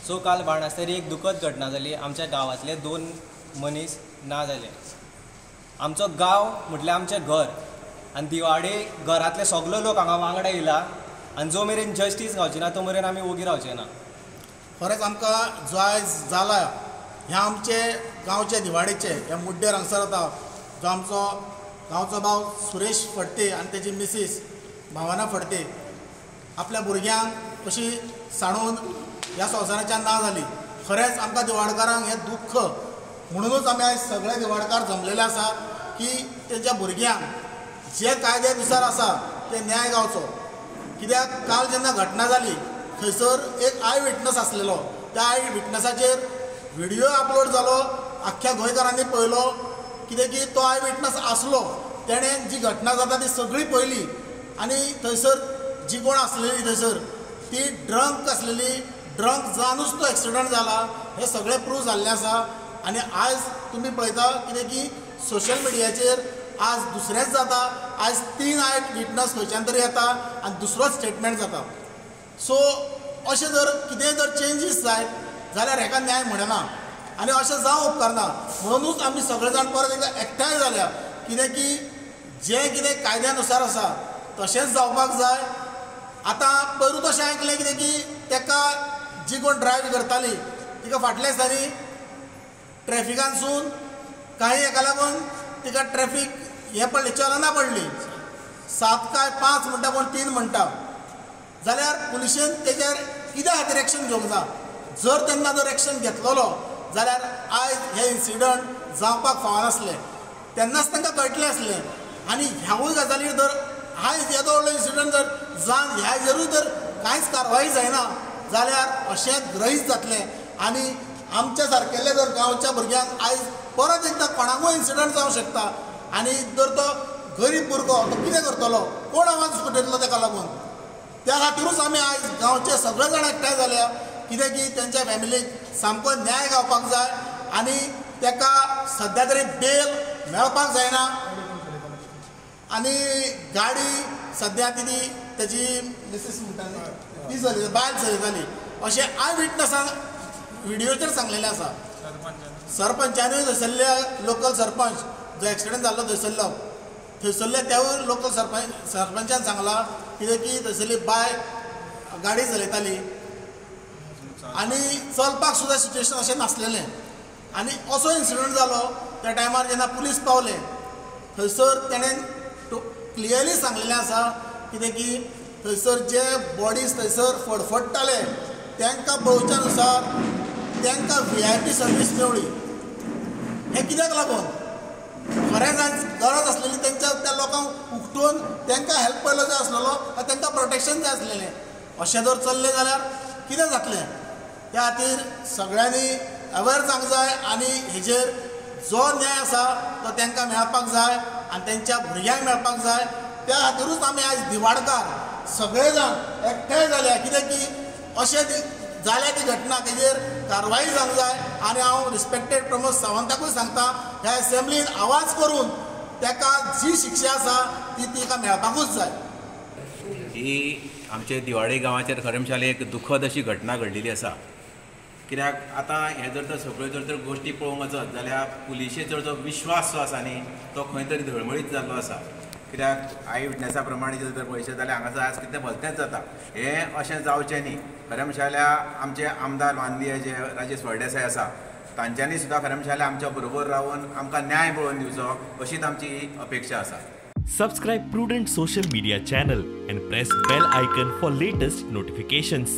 So काल बाणस्तारी एक दुखद घटना जाली. आमच्या गांवांतले 2 मनीस ना जाले. आमचो गांव म्हटल्यार आमचें घर आनी दिवाडे घरांतले सगलो लोक हांगा वांगडा येयला आनी जो मेरेन जस्टीस गावची ना तो मेरेन आमी ओगी रावचे ना. खरेंच आमकां जो आयज जाला ह्या आमचे गांवचे दिवाडेचे ह्या मुड्डेर हांगसर आतां जो आमचो गांवचो भाव सुरेश फडते आनी तेजी मिसीस भावना फडते आपल्या भुरग्यांक अशी सांडून ह्या संवसाराच्यान ना जाली. खरेंच आमकां दिवाडकारांक हें दुख्ख म्हणुनूच आमी आयज सगळे दिवाडकार जमलेले आसा की तेंच्या भुरग्यांक जे कायद्या नुसार आसा ते न्याय गावचो. कित्याक काल जेन्ना घटना जाली थंयसर एक I witness आसलेलो, त्या I विटनसाचेर व्हिडियो अपलोड जालो, आख्ख्या गोंयकारांनी पळयलो. कितें की तो I witness आसलो, तेणें जी घटना जाता ती सगळी पळयली आनी थंयसर जी कोण आसलेली थंयसर ती ड्रंक आसलेली, ड्रंक जावनूच तो एक्सिडंट जाला हें सगळें प्रूव जाल्लें आसा. आनी आयज तुमी पळयता कितें की सोशल मिडियाचेर आज दुसरेंच जाता, आयज 3 I witness खंयच्यान तरी येता आनी दुसरोच स्टेटमेंट जाता. सो अशें जर कितेंय जर चेंजीस जायत जाल्यार हेका न्याय म्हणना आनी अशें जावं उपकारना. म्हणुनूच आमी सगळे जाण परत एकदां एकठांय जाल्या कितें की जें कितें कायद्या नुसार आसा तशेंच जावपाक जाय. आतां पयरूच अशें आयकलें कितें की तेका जी कोण ड्रायव्ह करताली तिका फाटल्या दिसांनी ट्रॅफिकानसून काही हेका लागून तिका ट्रॅफीक हें पडलें, चलना पडली, 7 काय 5 म्हणटा कोण 3 म्हणटा, जाल्यार पुलिशेन तेजेर कित्या खातीर एक्शन घेवंक ना? जर तेन्ना जर एक्शन घेतलेलो जाल्यार आयज हे इन्सिडंट जावपाक फावनासलें, तेन्नाच तांकां कळटलें आसलें. आनी ह्यावूय गजालीर जर आयज येदो व्हडलो इन्सिडंट जर जावन ह्याचेरूय जर कांयच कारवाई जायना जाल्यार अशें ग्रहीत जातलें. आनी आमच्या सारकेले जर गांवच्या भुरग्यांक आयज परत एकदां कोणाकूय इन्सिडंट जावंक शकता आनी जर तो गरीब भुरगो तो कितें करतलो, कोण आवाज उठयतलो तेका लागून? त्या खातीरूच आमी आयज गांवचे सगळे जाण एकठांय जाल्या कितें की तेंच्या फॅमिलीक सामको न्याय गावपाक जाय आनी तेका सद्या तरी बेल मेळपाक जायना. आनी गाडी सद्या ती तेजी मिसीस म्हणटा ती चलयता, बायल चलयताली अशें I विटनसान व्हिडियोचेर सांगलेलें आसा. सरपंचानूय थंयसरल्या लोकल सरपंच जो एक्सिडंट जाल्लो थंयसरलो थंयसरल्या त्यावूय लोकल सरपंचान सांगलां कितें की थंयसरली बाय गाडी चलयताली आनी चलपाक सुद्दां सिट्युएशन अशें नासलेलें. आनी असो इन्सिडंट जालो त्या टायमार जेन्ना पुलीस पावले थंयसर तेणें क्लियरली सांगलेलें आसा कितें की थंयसर जे बॉडीज थंयसर फडफडटाले तांकां पळोवच्या नुसार तांकां VIP service मेवळी. हें कित्याक लागून? खरेंच आयज गरज आसलेली तेंच्या त्या लोकांक उखटून तांकां हेल्प पयलो जाय आसलेलो, तांकां प्रोटेक्शन जाय आसलेलें. अशें जर चल्लें जाल्यार कितें जातलें? त्या खातीर सगळ्यांनी अवेर जावंक जाय आनी हेजेर जो न्याय आसा तो तांकां मेळपाक जाय आनी तेंच्या भुरग्यांक मेळपाक जाय. त्या खातीरूच आमी आयज दिवाडकार सगळे जाण एकठांय जाल्या कित्याक की अशें जाल्या ती घटना तेजेर कारवाई जावंक जाय. आनी हांव रिस्पेक्टेड प्रमोद सावंताकूय सांगता ह्या एसेंब्लीन आवाज करून ताका जी शिक्षा आसा ती तिका मेळपाकूच जाय. ही आमचे दिवाडे गांवाचेर खरें म्हणल्यार एक दुखद अशी घटना घडलेली आसा. कित्याक आतां हे जर तर सगळ्यो जर तर गोश्टी पळोवंक वचत जाल्यार पुलिशेचो जो विश्वास जो आसा न्ही तो खंय तरी धळमळीत जाल्लो आसा. कित्याक I विटनसा प्रमाणे जर तर पळयशें जाल्यार हांगासर आज कितें भलतेंच जाता. हें अशें जावचें न्ही. खरें म्हणल्यार आमचे आमदार माननीय जे राजेश फळदेसाय आसा तांच्यांनी सुद्दां खरें म्हणल्यार आमच्या बरोबर रावन आमकां न्याय मेळोवन दिवचो अशीच आमची अपेक्षा आसा. Subscribe Prudent social media channel and press bell icon for latest notifications.